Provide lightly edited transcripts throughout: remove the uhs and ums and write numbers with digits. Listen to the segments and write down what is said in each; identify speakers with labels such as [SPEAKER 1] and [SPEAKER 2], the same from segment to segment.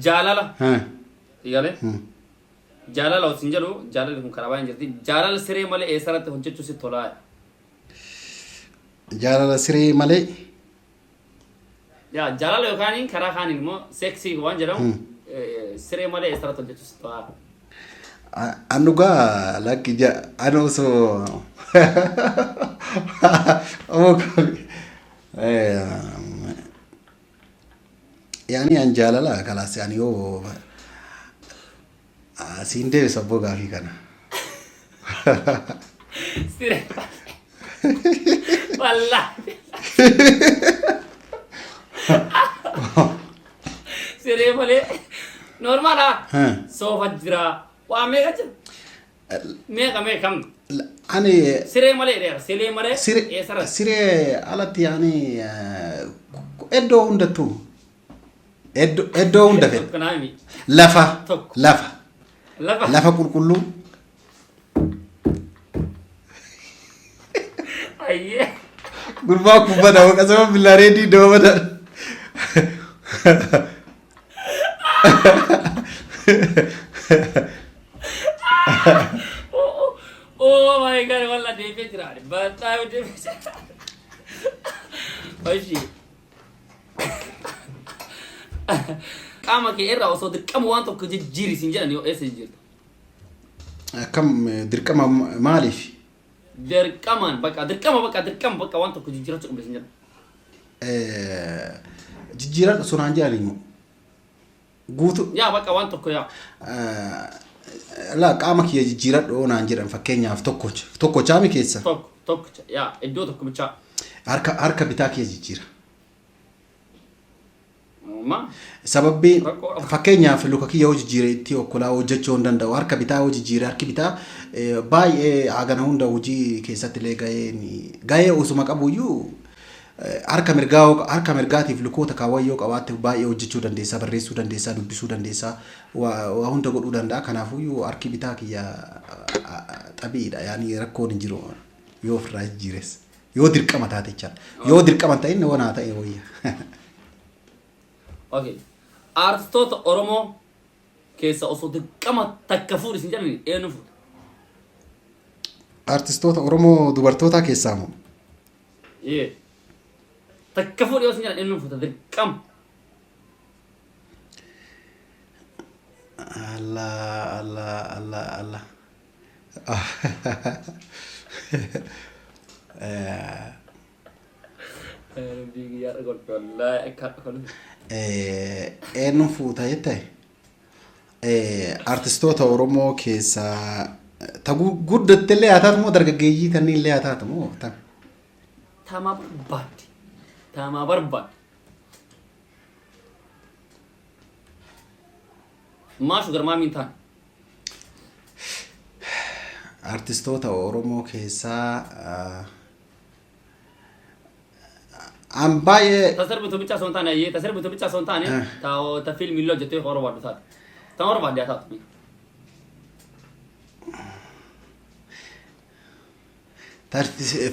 [SPEAKER 1] Jaalala. Galee? Jaalala osin jedhu jaalalli kun karaa baay'een jirti. Jaalala siree malee eessarratti hojjechuu sitti tolaa?
[SPEAKER 2] Jaalala siree malee.
[SPEAKER 1] Yaa jaalala yookaan karaa kaaniin immoo seksii waan jedhamu siree malee eessarratti hojjechuu sitti tolaa?
[SPEAKER 2] An dhugaa lakki an osoo yaani an jaalala kalaas ani yoo siin deebisa abboo gaafii kana.
[SPEAKER 1] Siree wallaahi. Siree malee normaala. Soofa jira. Waa meeqa jira? Meeqa meeqa kam?
[SPEAKER 2] Ani
[SPEAKER 1] Siree malee dheera. Siree malee eessarratti?
[SPEAKER 2] Siree alatti yaani iddoo hundattuu iddoo hunda fedha.
[SPEAKER 1] Tokko naa himi.
[SPEAKER 2] Lafa
[SPEAKER 1] Tokko.
[SPEAKER 2] lafa
[SPEAKER 1] Lafa.
[SPEAKER 2] Lafa qulqulluu.
[SPEAKER 1] Ayyee.
[SPEAKER 2] Gurbaa kubbata waqasama billaareedii doobata.
[SPEAKER 1] Oh my God, wallah deebee jira. Bataa deebee jira. Oshi. Qaama kee irraa osoo dirqama waan tokko jijjiiri siin jedhan yoo eessa jijjiirta?
[SPEAKER 2] Akkam dirqama maaliif?
[SPEAKER 1] Dirqamaan bakka dirqama bakka dirqama bakka waan tokko jijjiirachuu qabda siin jedhan.
[SPEAKER 2] Jijjiiradhu sunaan jedhan immoo. Guutu.
[SPEAKER 1] Yaa bakka waan tokko yaa.
[SPEAKER 2] Laa qaama kiyya jijjiiradhu naan jedhan fakkeenyaaf tokko tokko chaami keessa.
[SPEAKER 1] Tokko tokko yaa iddoo tokko bichaa.
[SPEAKER 2] Harka bitaa kiyya jijjiira.
[SPEAKER 1] Ma?
[SPEAKER 2] Sababbi
[SPEAKER 1] Rakkoo qaba.
[SPEAKER 2] Fakkeenyaaf luka kiyya yoo jijjiire itti okkolaa hojjechuu hin danda'u. Harka bitaa yoo jijjiire harki bitaa baay'ee hagana hunda hojii keessatti illee gahee gahee osuma qabuyyuu harka mirgaa harka mirgaatiif lukoota kaawwan yoo qabaatte baay'ee hojjechuu dandeessaa, barreessuu dandeessaa, dubbisuu dandeessaa, waa hunda godhuu danda'a. Kanaafuyyuu harki bitaa kiyya xabiidha. Yaani rakkoon hin jiru yoo ofirraa jijjiires. Yoo dirqama taate jechaadha. Yoo dirqama hin ta'in wanaa ta'e wayya.
[SPEAKER 1] Okay. Artistoota Oromoo keessa osoo dirqama takka fuudhi sin jedhani eenyu fuudha?
[SPEAKER 2] Artistoota Oromoo dubartootaa keessaa moo?
[SPEAKER 1] Ee. Takka fuudhi yoo sin jedhan eenyu fuudha dirqama?
[SPEAKER 2] Allah Allah Allah Allah.
[SPEAKER 1] Rabbii guyyaa dhagolfe wallaahi akka har'a kolfe.
[SPEAKER 2] Eenyuun fuuta jette? Artistoota Oromoo keessaa ta guddatte illee haa taatu moo dargaggeeyyii tanni illee haa taatu moo tam?
[SPEAKER 1] Tama barbaadde. Tama barbaadde. Maa sugar maamiin taane?
[SPEAKER 2] Artistoota Oromoo keessaa an baay'ee
[SPEAKER 1] Ta sirbitu bichaa osoo hin taane ayyee ta sirbitu bichaa osoo hin taane ta ta fiilmii illee hojjettee barbaaddu taate. Ta barbaadde haa taatu.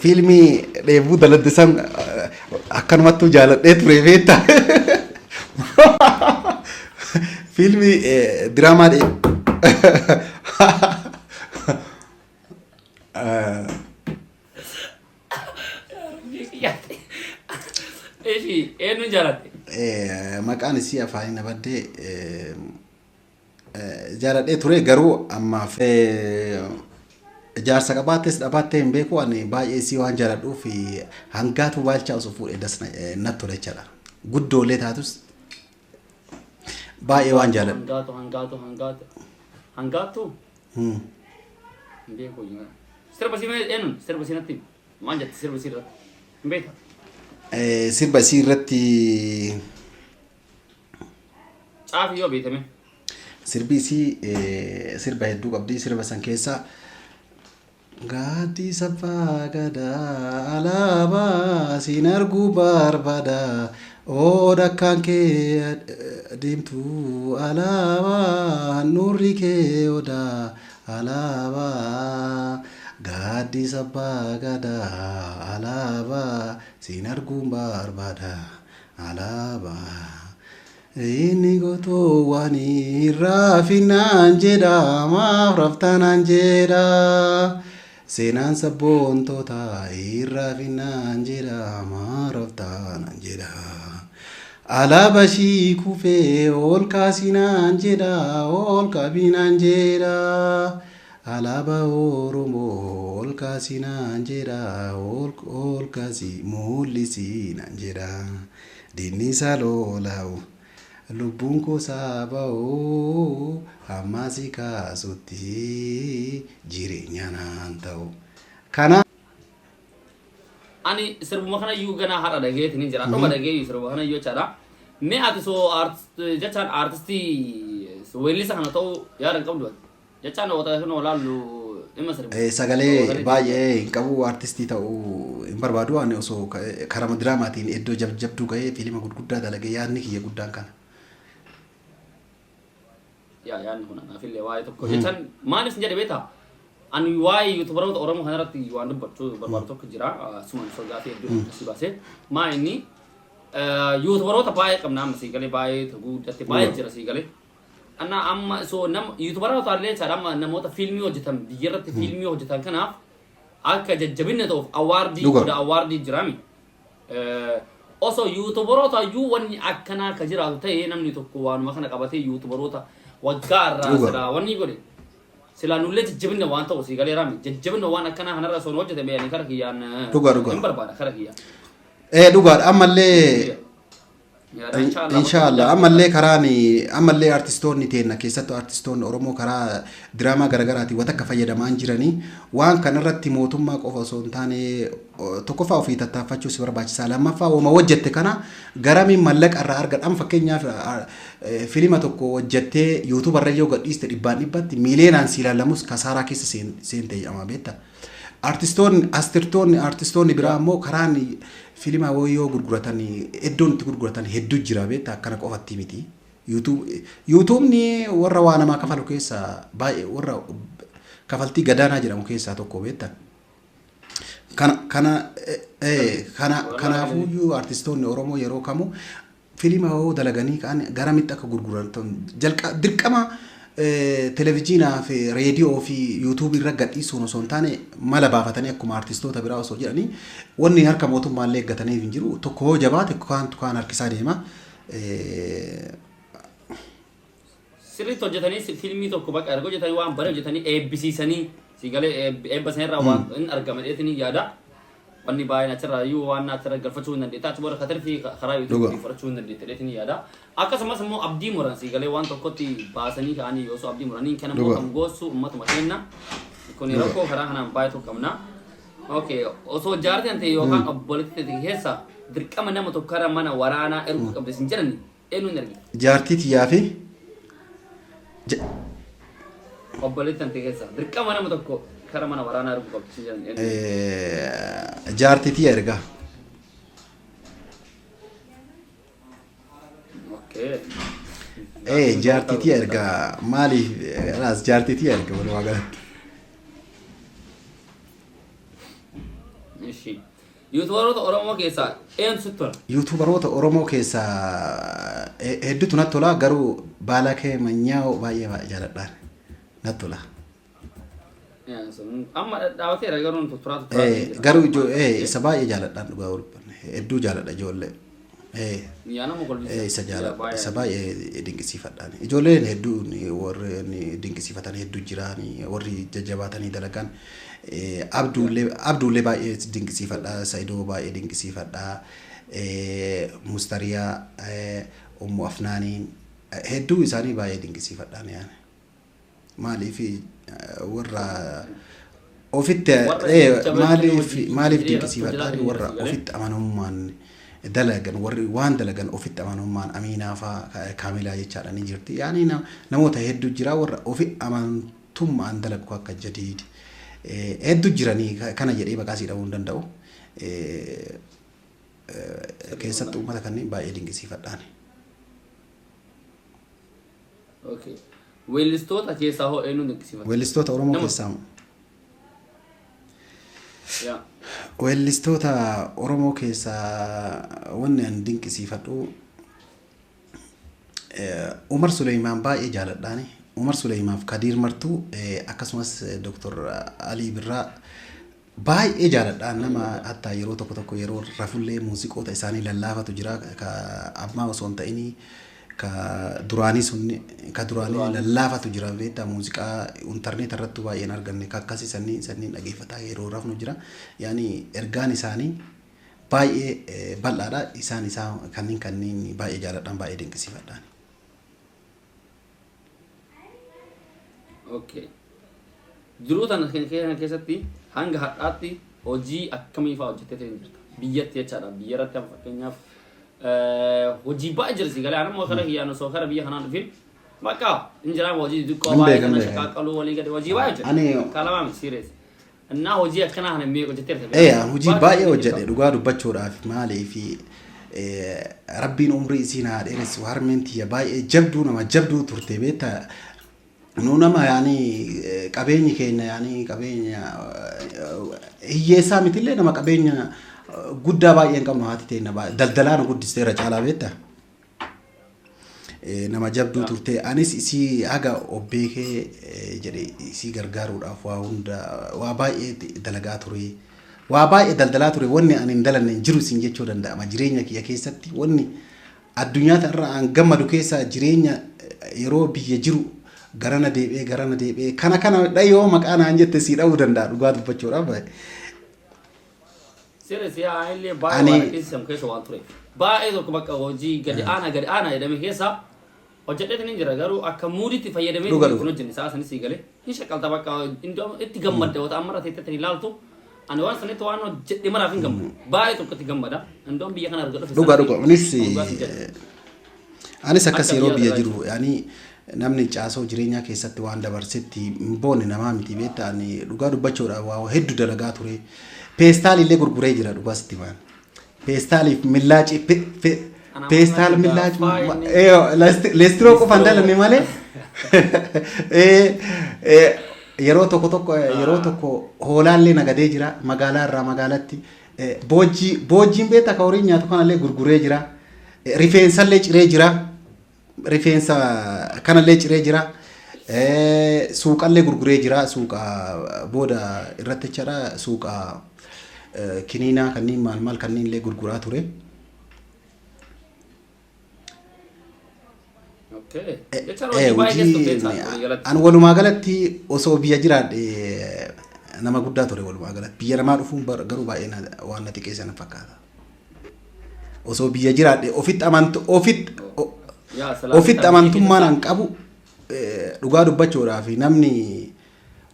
[SPEAKER 2] Fiilmii dheebuu daladde san akkanumattuu jaaladhee ture beektaa. Fiilmii diraamaa dhee.
[SPEAKER 1] Eshi eenyuun jaalatte?
[SPEAKER 2] Maqaan isii afaanii na baddee jaaladhee ture garuu ammaaf jaarsa qabaattes dhabaattee hin beeku ani baay'ee isii waan jaaladhuuf hangaatu baalchaa osoo fuudhee das natti tola jechaadha. Guddoolee taatus baay'ee waan jaaladhu.
[SPEAKER 1] Hangaatu hangaatu hangaatu hangaatu hin beeku jira. Sirba sii eenyuun sirba sii natti himi. Maal jette sirba sii irratti? Hin beekta?
[SPEAKER 2] Sirba isii irratti
[SPEAKER 1] Caafii yoo beekame.
[SPEAKER 2] Sirbi isii sirba hedduu qabdi. Sirba san keessa Gaaddisa abbaa gadaa alaabaa siin arguu barbaada. Oodhakkaan kee diimtuu alaabaa handhuurri kee odaa alaabaa. Gaaddisa abbaa gadaa alaabaa siin arguun barbaada alaabaa. Inni gotoowwan raafinaan jedha, maaf raftanaan jedha. Seenaan sabboontota raafinaan jedha, maaf raftanaan jedha. Alaabaa ishii kufee ol kaasinaan jedha, ol qabinaan jedha. Alaabaa Oromoo ol kaasinaan jedha, ol kaasii mul'isinaan jedha. Diinni isaa lolaa'u lubbuun koo saaba'u hamma si kaasutti jireenya naan ta'u. Kana
[SPEAKER 1] Ani sirbuma kana iyyuu ganaa har'a dhageetiin hin jira. Dhuma dhageeyyu sirba kana iyyuu jechaadha. Mee ati soo jechaan artistii weellisa kana ta'uu yaada hin qabdu ati? Jechaan wata sun olaallu dhimma sirba.
[SPEAKER 2] Sagalee baay'ee hin qabu, artistii ta'uu hin barbaadu. Ani osoo karama diraamaatiin iddoo jabduu ga'ee fiilima gurguddaa dalagee yaadni kiyya guddaan kana.
[SPEAKER 1] Yaa, yaadni kun anaafillee waa'ee tokko jechaan maaliif sin jedhe beektaa? Ani waa'ee YouTuberoota Oromoo kanarratti waan dubbachuu barbaadu tokko jira. Sumaan osoo gaafii hedduu asii baasee. Maa inni YouTuberoota baay'ee qabna amma sii galee, baay'ee guddatte, baay'ee jira sii galee. Anna amma so nama YouTuberoota illee jechaadha, amma namoota fiilmii hojjetan, biyyarratti fiilmii hojjetan kanaaf akka jajjabina ta'uuf award godha, award jiraami. Osoo YouTuberoota iyyuu wanni akkanaa akka jiraatu ta'e, namni tokko waanuma kana qabatee YouTuberoota waggaa irraa silaa wanni godhe silaa nullee jajjabina waan ta'u sii galee raami, jajjabina waan akkanaa kanarra osoo nu hojjete beeyanii kara kiyyaan
[SPEAKER 2] Dhuga.
[SPEAKER 1] hin barbaada kara kiyyaan.
[SPEAKER 2] Dhugaadha ammallee.
[SPEAKER 1] Yaada inshallah.
[SPEAKER 2] Inshaallah, ammallee karaan ammallee artistoonni teenna, keessattuu artistoonni Oromoo, karaa diraamaa garaagaraatiin waan akka fayyadamaa jiranii waan kanarratti mootummaa qofa osoo hin taane, tokkoffaa ofii tattaaffachuu si barbaachisaa, lammaffaa wama hojjette kana garamiin mallaqa irraa argadhan. Fakkeenyaaf filima tokko hojjettee YouTube irra yoo gadhiiste dhibbaan dhibbatti miiliyoonaan si ilaalamus kasaaraa keessa seente jedhama, beektaa. Artistoonni biraa immoo karaan filima yoo gurguratan iddoon itti gurguratan hedduu jira, beektaa, akkana qofatti miti. YouTubeni warra waa namaa kafalu keessaa baay'ee warra kafaltii gadaanaa jedhamu keessaa tokko, beektaa. Kana kanaafuyyuu artistoonni Oromoo yeroo kamuu filima yoo dalaganii ka'an garamitti akka gurguran dirqama televezyiinaa fi reediyoo fi YouTubeii irra gadhiisuun osoo hin taane mala baafatanii akkuma artistoota biraa osoo jedhanii, wanni harka mootummaallee eeggataniif hin jiru. Tokko hoo jabaate kaantu kaan harkisaa deema.
[SPEAKER 1] Sirriitti hojjetanii fiilmii tokko bakka erga hojjetanii waan bare hojjetanii eebbisiisanii si galee, eebba sanarraa waan inni argama jedheetiin yaada. Wanni baay'een achirraa iyyuu waan achirra galfachuu hin dandeetta. Achi booda katirfi karaa YouTubeii fudhachuu hin dandeetta jedheetiin yaada. Akkasumas immoo abdii muran si galee, waan tokkotti baasanii ka'anii osoo abdii muranii kan immoo kan goossu uummatuma keenya. Kun rakkoo karaa kanaan baay'ee tokko qabna. Okay, osoo jaartii ta'e yookaan obboleettii ta'e keessa dirqama nama tokko karaa mana waraanaa erguu qabde sin jedhani, eenyuun ergi?
[SPEAKER 2] Jaartii tiyyaa fi
[SPEAKER 1] Obboleettii ta'e keessa dirqama nama tokko karaa mana waraanaa erguu qabde sin jedhani, eenyuun?
[SPEAKER 2] Jaartii tiyya ergaa.
[SPEAKER 1] Okay.
[SPEAKER 2] Jaartii tiyya ergaa. Maaliif laas jaartii tiyya erga walumaa galatti.
[SPEAKER 1] Ishi. YouTuberoota Oromoo keessaa eenyu sitti tola?
[SPEAKER 2] YouTuberoota Oromoo keessaa hedduutu natti tola, garuu Baalakee Manyaa'oo baay'ee baay'ee jaaladhaan natti tola.
[SPEAKER 1] Amma dhaabateera garuu tutturaa tutturaa.
[SPEAKER 2] Garuu isa baay'ee jaaladhaan, dhugaa dubbanne hedduu jaaladha ijoollee.
[SPEAKER 1] Yaa, nama kolfisa.
[SPEAKER 2] Isa jaaladha, isa baay'ee dinqisiifadhaan. Ijoolleen hedduun warri dinqisiifatan hedduu jiraan, warri jajjabaatanii dalagan. Abduullee baay'ee dinqisiifadha. Saidoo baay'ee dinqisiifadha. Mustariyaa, Ummu Afnaaniin, hedduu isaanii baay'ee dinqisiifadhaan yaani. Maaliif warra ofitti maaliif maaliif dinqisiifadhaan, warra ofitti amanamummaan dalagan, warri waan dalagan ofitti amanamummaan, Amiinaa faa, Kaamilaa jechaadha ni jirti. Yaani namoota hedduu jira warra ofi amantummaan dalagu, akka Jadiid hedduu jiranii, kana jedhee maqaa sii dhahuu hin danda'u. Keessattuu uummata kanneen baay'ee dinqisiifadhaan.
[SPEAKER 1] Okay. Weellistoota keessaa hoo eenyuun dinqisiifata?
[SPEAKER 2] Weellistoota Oromoo keessaa
[SPEAKER 1] Yaa.
[SPEAKER 2] Weellistoota Oromoo keessaa wanni ani dinqisiifadhu Umar Suleymaan baay'ee jaaladhaani. Umar Suleymaaf Kadiir Martuu, akkasumas Dr. Alii Birraa baay'ee jaaladhaan. Nama hatta yeroo tokko tokko yeroo rafullee muuziqoota isaanii lallaafatu jira, ka ammaa osoo hin ta'inii ka duraanii sun, ka duraanii lallaafatu jira, beektaa? Muuziqaa intarneet irratti baay'een arganne, ka akkasii sanniin dhageeffataa yeroo rafnu jira. Yaani ergaan isaanii baay'ee bal'aadha. Isaan isaa kanneen baay'ee jaaladhaan, baay'ee dinqisiifadhaan.
[SPEAKER 1] Okay. Jiruu tana keessatti hanga har'aatti hojii akkamii fa'aa hojjettee jirta? Biyyatti jechaadha. Biyya irratti amma fakkeenyaaf hojii baay'ee jira si galee. Anammoo kara kiyyaan osoo kara biyya kanaan dhufin bakka hin jiraan hojii xixiqqoo baay'ee kana shaqaaqaluu walii gadi hojii baay'ee hojjedhe. Kalamaa miti, serious. Innaa hojii akkanaa kana meeqa hojjetteerta?
[SPEAKER 2] Ee, hojii baay'ee hojjedhe dhugaa dubbachuudhaaf. Maaliif, rabbiin umrii isiin haa dheeressu, harmeen tiyya baay'ee jabduu, nama jabduu turte, beektaa? Nu nama yaani qabeenyi keenya yaani qabeenya hiyyeessaa mitillee, nama qabeenya guddaa baay'ee hin qabnu. Haati teenya daldalaan guddisteera caalaa, beektaa? Nama jabduu turte. Anis isii haga obbeekee jedhe isii gargaaruudhaaf waa hunda, waa baay'ee dalagaa ture. Waa baay'ee daldalaa ture. Wanni ani hin dalanne hin jiru isin jechuu danda'ama. Jireenya kiyya keessatti wanni addunyaa irra an gammadu keessaa jireenya yeroo biyya jiru garana deebi'ee garana deebi'ee kana kana dhayoo maqaa naan jette sii dha'uu danda'a dhugaa dubbachuudhaaf.
[SPEAKER 1] Serious, yaa illee baay'ee waan keessa keessa waan ture. Baay'ee tokko bakka hojii gadi aanaa gadi aanaa jedhame keessa hojjedheetiin hin jira, garuu akka muuditti fayyadamee kun hojjenne sa'a sanis galee hin shaqqalta, bakka itti gammadda wata amma irra teettee ilaaltu. Ani waan sanitti waan hojjedhe maraaf hin gammadu. Baay'ee tokko itti gammada. Indoon biyya kana arga dhufe.
[SPEAKER 2] Dhuga dhuga, anis akkas yeroo biyya jiru yaani namni caasoo jireenyaa keessatti waan dabarsetti hin boonne namaa miti, beektaa? Ani dhugaa dubbachuudhaaf waa hedduu dalagaa ture. Peestaal illee gurguree jira, dhugaa sitti maan. Peestaaliif millaacii, peestaal, millaacii, leestiroo qofaan dalanne malee. Yeroo tokko tokko, yeroo tokko hoolaallee nagadee jira magaalaa irraa magaalatti. Boojjii, boojjiin beektaa, ka horiin nyaatu kanallee gurguree jira. Rifeensallee ciree jira. Rifeensa kanallee ciree jira. Suuqallee gurguree jira. Suuqa booda irratti jechaadha. Suuqa kiniinaa kanneen maal maal kanneen illee gurguraa ture. An walumaa galatti osoo biyya jiraadhe nama guddaa ture walumaa galatti. Biyya namaa dhufuun garuu baay'ee waan na xiqqeesse na fakkaata. Osoo biyya jiraadhe ofitti amantu, ofitti ofitti amantummaan an qabu, dhugaa dubbachuudhaaf namni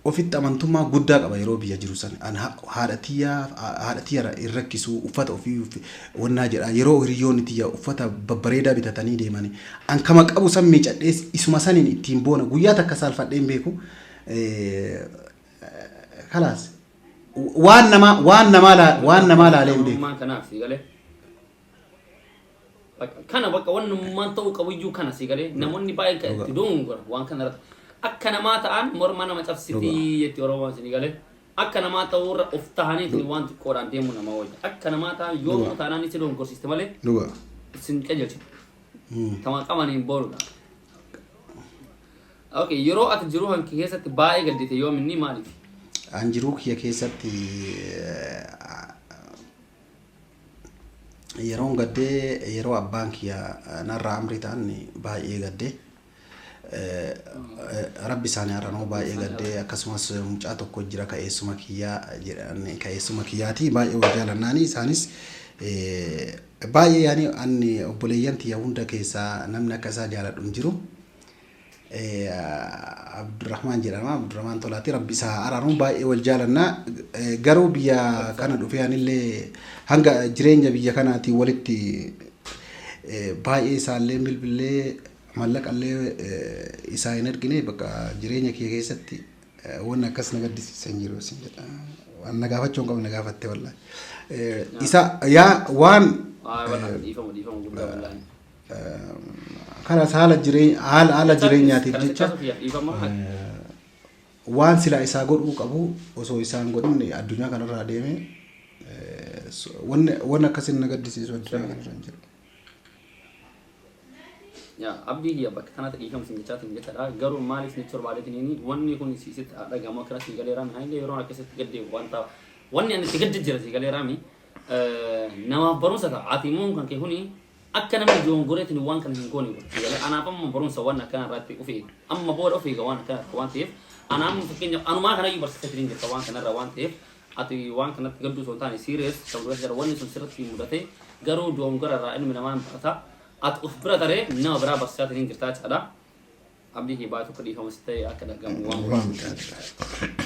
[SPEAKER 2] ofitti amantummaa guddaa qaba yeroo biyya jiru san. An haadha tiyyaa, haadha tiyya hin rakkisu, uffata ofii wannaa jedha. Yeroo hiriyoonni tiyya uffata babbareedaa bitatanii deemani, an kama qabu san miicadhee isuma saniin ittiin boona. Guyyaa takka saalfadhee hin beeku. Kalaas, waan namaa waan namaa laalee hin beeku.
[SPEAKER 1] Kanaaf si galee. Kana bakka wannummaan ta'uu qabuyyuu kana si galee, namoonni baay'een kan itti dogongora waan kana irratti. Akka namaa ta'an morma nama cabsitii jetti Oromoon, si galee. Akka namaa ta'uurra of tahanii waan xiqqoodhaan deemuu nama wayya. Akka namaa ta'an yoomuu taanaan itti dogongorsiiste malee isin qajeelchitu. Tama qabaniin boonudha. Okay, yeroo ati jiruu kan keessatti baay'ee gaddite yoom, inni maaliif?
[SPEAKER 2] An jiruu kiyya keessatti yeroon gaddee yeroo abbaan kiyya narraa amrii ta'an baay'ee gaddee. Rabbi isaanii haranuu, baay'ee gaddee. Akkasumas mucaa tokko jira, ka eessuma kiyyaa jedhan, ka eessuma kiyyaati, baay'ee wal jaalannaani. Isaanis baay'ee yaani ani obboleeyyan tiyya hunda keessaa namni akka isaa jaaladhu hin jiru. Abdurrahmaan jedhama. Abdurrahmaan Tolaati. Rabbi isaa araaruun, baay'ee wal jaalannaa. Garuu biyya kana dhufee anillee hanga jireenya biyya kanaatiin walitti baay'ee isaallee bilbilee mallaqallee isaa hin ergine. Bakka jireenya kiyya keessatti wanni akkas na gaddisiisan jiru isin jedha. Waan na gaafachuu hin qabne na gaafatte wallahi. Isa yaa waan
[SPEAKER 1] Dhiifama, dhiifama guddaa wallahi.
[SPEAKER 2] Kanas haala jireenya, haala jireenyaatiif jecha waan sila isaa godhuu qabu osoo isaan godhin addunyaa kanarraa deeme. Wanni akkasiin na gaddisiisu addunyaa kanarra hin jiru.
[SPEAKER 1] Yaa Abdii kiyya, bakka kanatti dhiifama sin jechaatiin jechaadha. Garuu maaliif ni torbaadeetiniin wanni kun sitti dhagahamu akkana si galeeraa mi illee yeroo akkasitti gadde wanta wanni ani itti gadde jira si galeeraa mi namaaf barumsa ta'a. Ati immoo kan kee kuni akka namni joongoreetiin waan kana hin goone godhu. Si galee anaaf amma barumsa waan akkana irratti of eega. Amma booda of eega waan akkana waan ta'eef anaaf fakkeenyaaf anumaa kanayyuu barsiisatiin jirta waan kanarra waan ta'eef ati waan kanatti gadduu osoo hin taane serious kan godhate jira wanni sun sirratti mudate garuu doongora irraa ilmi namaa hin barata. Ati of bira taree nama biraa barsiisaatiin jirta jechaadha. Abdii kee baay'ee tokko dhiifama si ta'e akka dhagahamu waan
[SPEAKER 2] Waan
[SPEAKER 1] godhu.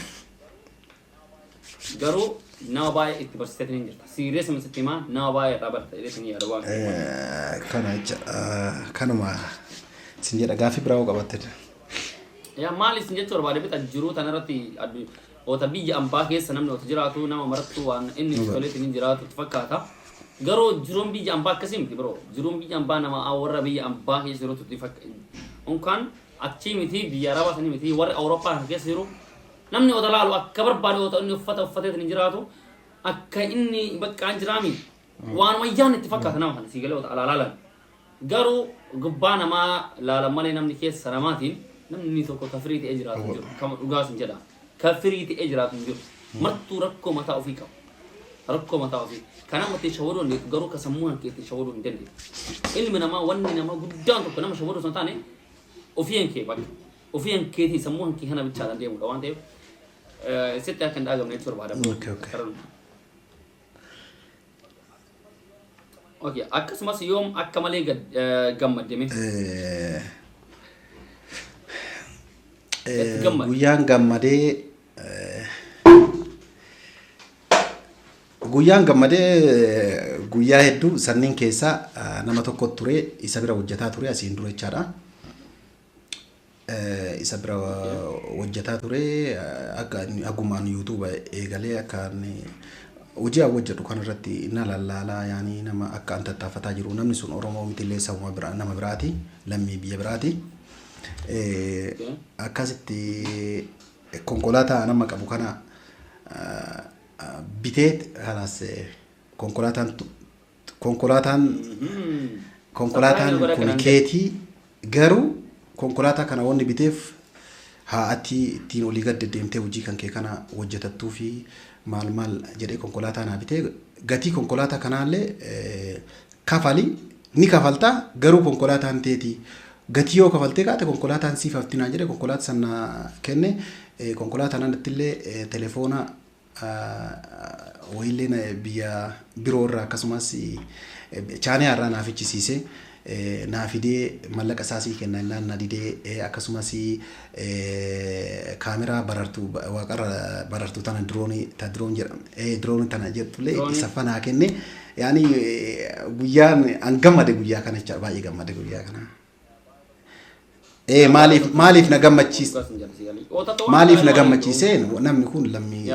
[SPEAKER 1] Garuu nama baay'ee itti barsiisatiin jirta. Serious sitti himaa nama baay'ee irraa barata jedheetiin yaada waan
[SPEAKER 2] Kana jecha kanuma sin jedha, gaaffii biraa hoo qabatte?
[SPEAKER 1] Yaa maali isin jechuu barbaade bita jiruu tanarratti oota biyya ambaa keessa namni oota jiraatu nama marattu waan inni itti toleetiin hin jiraatu itti fakkaata. Garuu jiruun biyya ambaa akkasii miti biroo. Jiruun biyya ambaa nama warra biyya ambaa keessa jirutu itti fakkaata. Unkaan achii miti, biyya Arabaa sanii miti, warri Awurooppaa kana keessa jiru namni oota laalu akka barbaade oota inni uffata uffateetiin hin jiraatu akka inni baqqaan jiraami waan wayyaan itti fakkaata nama kana sii galee oota alaa laalan. Garuu gubbaa namaa laalan malee namni keessa namaatiin namni tokko kafirii ta'ee jiraatu hin jiru. Kama dhugaas hin jedha. Kafirii ta'ee jiraatu hin jiru. Martuu rakkoo mataa ofii qaba. Rakkoo mataa ofii. Kan nama ittiin shawaduu dandeettu garuu ka sammuu kan kee ittiin shawaduu hin dandeettu. Ilmi namaa wanni namaa guddaan tokko nama shawaduu osoo hin taane ofii kan kee bakka. Ofii kan keetiin sammuu kan kee kana bichaadhaan deemudha waan ta'eef sitti akka hin dhaagamne jechuu barbaada.
[SPEAKER 2] Okay.
[SPEAKER 1] Okay, akkasumas yoom akka malee gammaddeme? Itti gammade.
[SPEAKER 2] Guyyaan gammadee guyyaa hedduu sanniin keessaa nama tokko ture, isa bira hojjetaa ture asiin dura jechaadha. Isa bira hojjetaa ture akka inni agumaan YouTube eegalee akka inni hojii an hojjedhu kanarratti na lallaalaa yaanii nama akka an tattaafataa jiru. Namni sun Oromoo miti illee, sabuma biraa, nama biraati, lammii biyya biraati. Akkasitti konkolaataa nama qabu kana bitee kanaas konkolaataan
[SPEAKER 1] Surprise
[SPEAKER 2] kun
[SPEAKER 1] godha.
[SPEAKER 2] Keetii garuu konkolaataa kana wanni biteef haa ati ittiin olii gad deddeemtee hojii kan kee kana hojjetattuu fi maal maal jedhee konkolaataa naa bitee, gatii konkolaataa kanaallee kafali ni kafaltaa, garuu konkolaataan teetii gatii yoo kafaltee kaate konkolaataan siif hafti naan jedhe. Konkolaataa sana kenne. Konkolaataa kanatti illee telefoona wayiillee biyya biroo irraa akkasumas chaaniyaa irraa naaf fichisiise naa fidee, mallaqa isaa sii kenna innaan na didee. Akkasumas kaameraa barartuu waaqarra barartuu tana, diroonii ta drone jedham diroonii tana jettullee
[SPEAKER 1] Diroonii.
[SPEAKER 2] isa fanaa kenne. Yaani guyyaan an gammade guyyaa kana jecha, baay'ee gammade guyyaa kana. Maaliif na gammachiis maaliif na gammachiiseen, namni kun lammii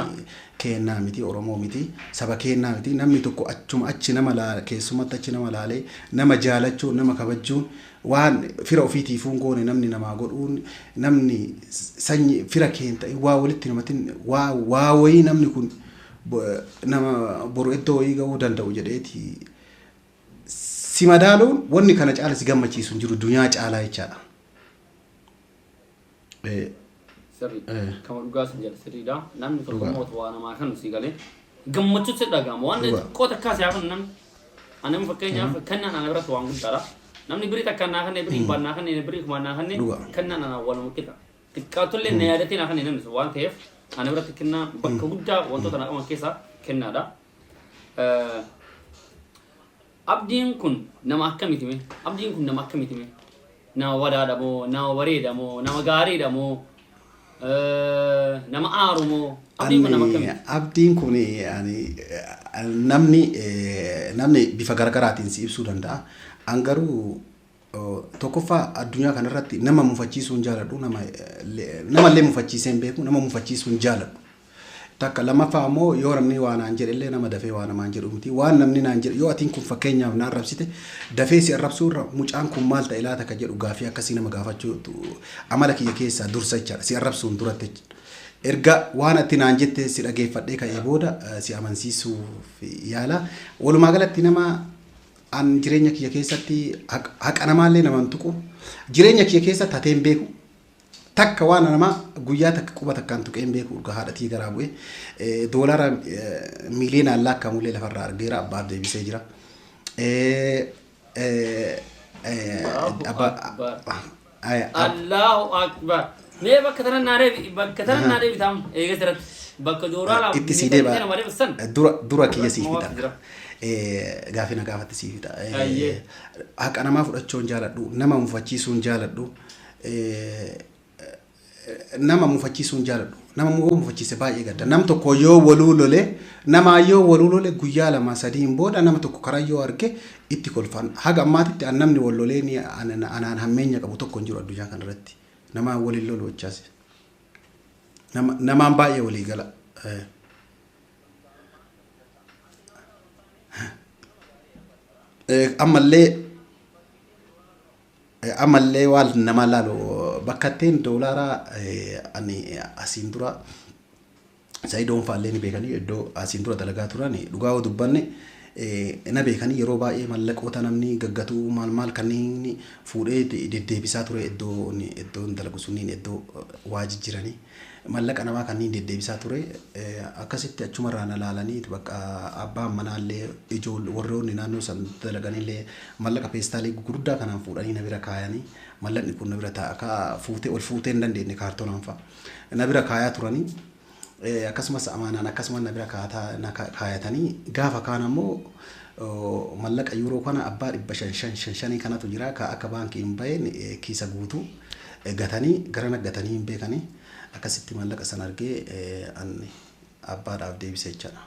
[SPEAKER 2] keennaa miti, Oromoo miti, saba keennaa miti. Namni tokko achuma achi nama laala, keessumatti achi nama laalee nama jaalachuun, nama kabajuun, waan fira ofiitiifuu hin goone namni namaa godhuun, namni sanyi fira keen ta'e waa walitti namatin waa wayii namni kun nama boru iddoo wayii ga'uu danda'u jedheeti si madaaluun wanni kana caala si gammachiisu hin jiru duniyaa caalaa jechaadha.
[SPEAKER 1] Sirrii. Kama dhugaa sin jedha, sirriidha. Namni tokko
[SPEAKER 2] Dhugaa.
[SPEAKER 1] immoo waa namaa kan si galee gammachuu si dhagahama. Waan xiqqoo takkaa si haafan namni. Ani amma fakkeenyaaf kennaan ana biratti waan guddaadha. Namni birii takka naa kenne, birii dhibbaan naa kenne, birii kumaan naa kenne, kennaan ana waluma qixa. Xiqqaatullee na yaadatee naa kenne namni sun waan ta'eef ana biratti kennaa bakka guddaa wantoota naa qaban keessaa kennaadha. Abdiin kun nama akkamiiti mee? Abdiin kun nama akkamiiti mee? Nama wadaadha moo? Nama bareeda moo? Nama gaariidha moo? Nama aaru moo? Abdiin kun nama
[SPEAKER 2] Ani
[SPEAKER 1] akkamiiti?
[SPEAKER 2] Abdiin kun ani namni bifa garaagaraatiin si ibsuu danda'a. An garuu tokkoffaa addunyaa kanarratti nama mufachiisuu hin jaaladhu. Namallee mufachiisee hin beeku, nama mufachiisuu hin jaaladhu. Takka lammaffaa ammoo yoo namni waa naan jedhe illee nama dafee waa namaan jedhu miti. Waan namni naan jedhe, yoo atiin kun fakkeenyaaf na arrabsite, dafee si arrabsuu irra mucaan kun maal ta'e laata ka jedhu gaafii akkasii nama gaafachuu amala kiyya keessaa dursa jechaadha. Si arrabsuun duratti jechuudha. Erga waan ati naan jette si dhageeffadhee ka'ee booda si amansiisuuf yaala. Walumaa galatti nama An jireenya kiyya keessatti haqa namaallee naman tuqu. Jireenya kiyya keessatti hatee hin beeku. Takka waan namaa guyyaa takka quba takkaan tuqee hin beeku urga haadhatii garaa bu'e. Doolaara miiliyoonaan lakkaa'amullee lafarraa argeera abbaaf deebisee jira.
[SPEAKER 1] Allahu Akbar. Allahu Akbar. Mee bakka tana naa deebi, bakka tana naa deebi taam eegas irratti bakka doolaara
[SPEAKER 2] Itti sii deeba.
[SPEAKER 1] nama deebisan.
[SPEAKER 2] Dura kiyya sii
[SPEAKER 1] Mawaaf
[SPEAKER 2] fixa.
[SPEAKER 1] jira.
[SPEAKER 2] Gaafii na gaafatti sii fixa.
[SPEAKER 1] Ayyee.
[SPEAKER 2] Haqa namaa fudhachuu hin jaaladhu. Nama mufachiisuu hin jaaladhu. Nama mufachiisuu hin jaaladhu. Nama yoo mufachiise baay'ee gadda. Nam tokko yoo waluu lole, namaa yoo waluu lole guyyaa lama sadiin booda nama tokko karaa yoo arge itti kolfan. Haga ammaatitti an namni wal lolee ni anaan hammeenya qabu tokko hin jiru addunyaa kanarratti. Namaan waliin lolu jechaas. Namaan baay'ee walii gala. Ammallee waan nama laalu bakka ittiin doolaara ani asiin dura Sa'idoon fa'aallee ni beekanii iddoo asiin dura dalagaa turan dhugaa yoo dubbanne na beekanii yeroo baay'ee mallaqoota namni gaggatuu maal maal kanneen fuudhee deddeebisaa ture iddoo iddoon dalagu sunniin iddoo waa jijjiiranii mallaqa namaa kanneen deddeebisaa ture akkasitti achumarraa na laalanii bakka abbaan manaallee ijoollee warroonni naannoo san dalaganillee mallaqa peestaalii gurguddaa kanaan fuudhanii na bira kaayanii mallaqni kun na bira taa'a ka fuutee ol fuutee hin dandeenye kaartoonaan fa'a na bira kaayaa turanii. Akkasumas amaanaan akkasuma na bira na kaayatanii gaafa kaan ammoo mallaqa yuuroo kana abbaa 500 shan shan shanii kanatu jira ka akka baankii hin baheen kiisa guutuu gatanii garana gatanii hin beekanii akkasitti mallaqa san argee ani abbaadhaaf deebise jechaadha.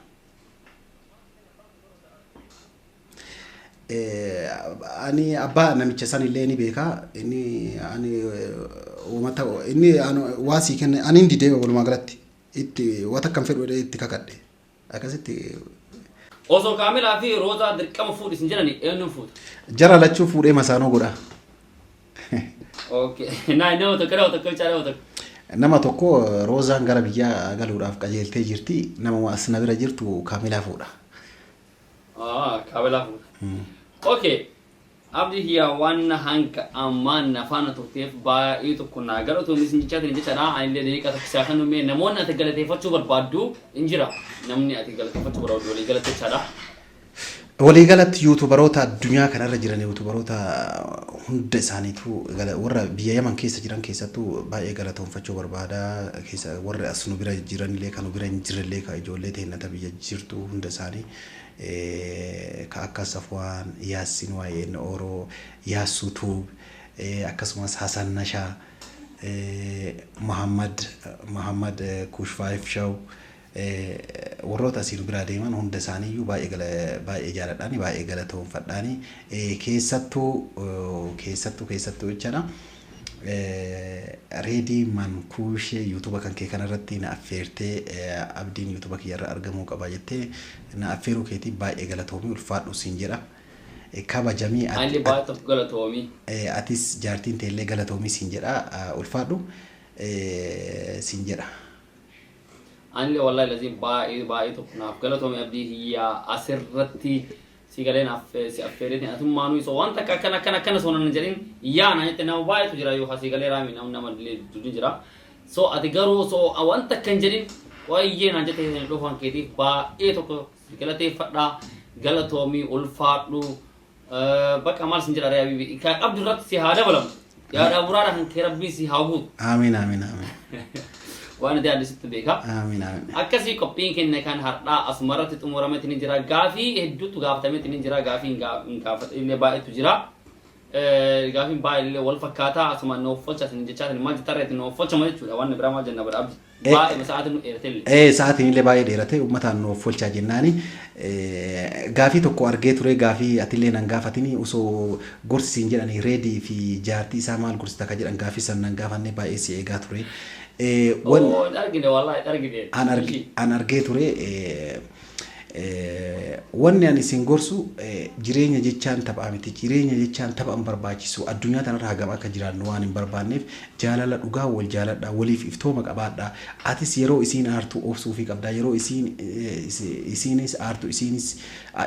[SPEAKER 2] Ani abbaa namicha san illee ni beeka. Inni ani uummata inni waa sii kenne ani hin didee walumaa galatti itti waan takka hin fedhu jedhee itti kakadhe akkasitti.
[SPEAKER 1] Osoo Kaamilaa fi Roozaa dirqama fuudhi sin jedhani eenyuun fuuta?
[SPEAKER 2] Jara lachuu fuudhee masaanoo godha.
[SPEAKER 1] Okay. Naa nama tokko, nama tokko bichaa, nama tokko.
[SPEAKER 2] Nama tokko Roozaan gara biyyaa galuudhaaf qajeeltee jirti. Nama as na bira jirtu Kaamilaa fuudha.
[SPEAKER 1] Ah, Kaamilaa fuudha. Okay. Abdi hiyaa waan hanga ammaa na faana turteef baay'ee tokko naa galatoomi isin jechaatiin jechaadha. Anillee daqiiqaa tokko isaa kan mee namoonni ati galateeffachuu barbaaddu hin jira. Namni ati galateeffachuu barbaaddu walii galatti jechaadha.
[SPEAKER 2] Waliigalatti yuutubaroota addunyaa kanarra jiran yuutubaroota hunda isaaniitu warra biyya Yaman keessa jiran keessattuu baay'ee galatoonfachuu barbaada. Keessa warra as nu bira jiranillee kan nu bira hin jirrellee ka ijoollee teennata biyya jirtu hunda isaanii ka akka Safwaan, Yaassin YN Oro, Yaassuu Tuub, akkasumas Hasan Nashaa, Muhammad Kush 5 Show warroota asii nu biraa deeman hunda isaaniiyyuu baay'ee jaaladhaani baay'ee galatoonfadhaani keessattuu jechaadha. Reedii Mankuushee yuutuuba kan kee kanarratti na affeertee abdiin yuutuuba kiyyarra argamuu qaba jettee na affeeruu keetii baay'ee galatoomii ulfaadhu siin jedha. Kabajamii
[SPEAKER 1] Anillee baay'ee tokko galatoomii.
[SPEAKER 2] Atis jaartiin teellee galatoomii siin jedha ulfaadhu siin jedha.
[SPEAKER 1] Anillee wallahi laziin baay'ee baay'ee tokko naaf galatoomii abdii hiyyaa asirratti si galee naaf si affeereetiin atummaanuu isoo waan takka akkana akkana akkana osoo nan jedhin yaa na jette nama baay'eetu jira yoo asii galee raami nama nama illee hedduutu jira. So ati garuu osoo waan takka hin jedhin waa'ee naan jette dhufan keetiif baay'ee tokko si galateeffadha galatoomii ulfaadhu bakka maal sin jedha ree abibi ka qabdu irratti si haa dabalamu yaada muraadha kan kee rabbiin si haa guutu.
[SPEAKER 2] Amiin amiin amiin.
[SPEAKER 1] Waan ati yaaddu beeka.
[SPEAKER 2] Amiin amiin.
[SPEAKER 1] Akkasii qophiin keenya kan har'aa asumarratti xumurametti ni jira. Gaafii hedduutu gaafatametti ni jira. Gaafii hin gaafata illee baay'eetu jira. Gaafiin baay'ee illee wal fakkaataa asuma nuuf folcha isin jechaa maal jettarra itti nuuf folchama jechuudha. Waan biraa maal jenna bara abdi. Baay'ee sa'aatiin nu dheerate illee.
[SPEAKER 2] Sa'aatiin illee baay'ee dheerate uummataan nuuf folchaa jennaani. Gaafii tokko argee ture gaafii atillee nan gaafatini osoo gorsi siin jedhanii reedii fi jaartii isaa maal gorsita ka jedhan gaafii san nan gaafanne baay'ee si eegaa ture.
[SPEAKER 1] Argine wallahi argine.
[SPEAKER 2] An argee ture. Wanni ani isin gorsu, jireenya jechaan taphaa miti. Jireenya jechaan tapha hin barbaachisu. Addunyaa tanarra hagam akka jiraannu waan hin barbaanneef, jaalala dhugaa wal jaaladha. Waliif iftooma qabaadha. Atis yeroo isiin aartu obsuufii qabda. Yeroo isiin isiinis aartu, isiinis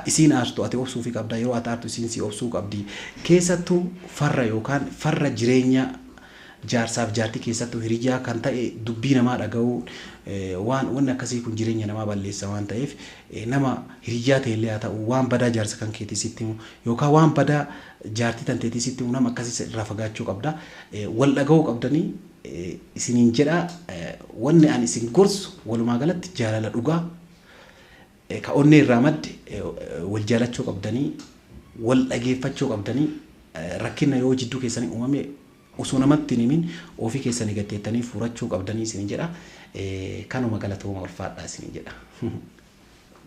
[SPEAKER 2] isiin aartu ati obsuufii qabda. Yeroo ati aartu isiin si obsuu qabdi. Keessattuu farra yookaan farra jireenya jaarsaaf jaartii, keessattuu hiriyyaa kan ta'e, dubbii namaa dhaga'uu, waan wanni akkasii kun jireenya namaa balleessa waan ta'eef, nama hiriyyaa ta'e illee haa ta'u, waan badaa jaarsa kan keetii sitti himu yookaan waan badaa jaartii tan teetii sitti himu, nama akkasii irraa fagaachuu qabda. Wal dhaga'uu qabdanii isiniin jedha. Wanni ani isin gorsu walumaa galatti jaalala dhugaa ka onnee irraa madde wal jaalachuu qabdanii, wal dhageeffachuu qabdanii, rakkina yoo jidduu keessanii uumame osoo namatti hin himin ofii keessanii gatteettanii furachuu qabdanii isin jedha. Kanuma, galatooma, ulfaadhaa isin jedha.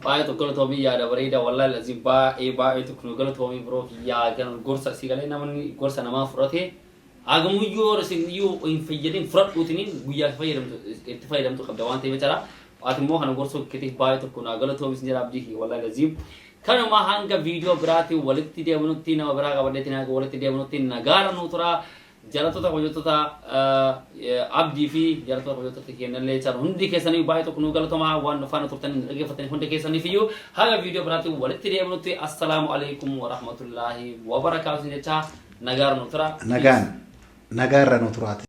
[SPEAKER 1] Baay'ee tokko galatoomii, yaada bareeda, wallaahi lazim baay'ee baay'ee tokko nu galatoomii biroo kiyyaa. Kan gorsa si galee namni gorsa namaa fudhate hagamuyyuu isin iyyuu hin fayyadin fudhadhuutiniin guyyaa fayyadamtu itti fayyadamtu qabda waan ta'eef jechaadha. Ati immoo kana gorsuu keetiif baay'ee tokko naa galatoomii isin jedha, abdii kiyya, wallaahi lazim. Kanuma, hanga viidiyoo biraatiin walitti deebinutti, nama biraa qabadheetiin hanga walitti deebinutti nagaara nuu tura. Jaalattoota, kabajattoota abdii fi jaalattoota, kabajattoota keenyallee jechaadha, hundi keessanii baay'ee tokko nu galatomaa, waan nu faana turtanii nu dhaggeeffatanii hundi keessaniif iyyuu. Haga viidiyoo biraatiin walitti deebinutti assalaamu alaikum warahmatullaahi wabarakaatu jechaa nagaara nu tura.
[SPEAKER 2] Nagaan nagaarra nu turaati.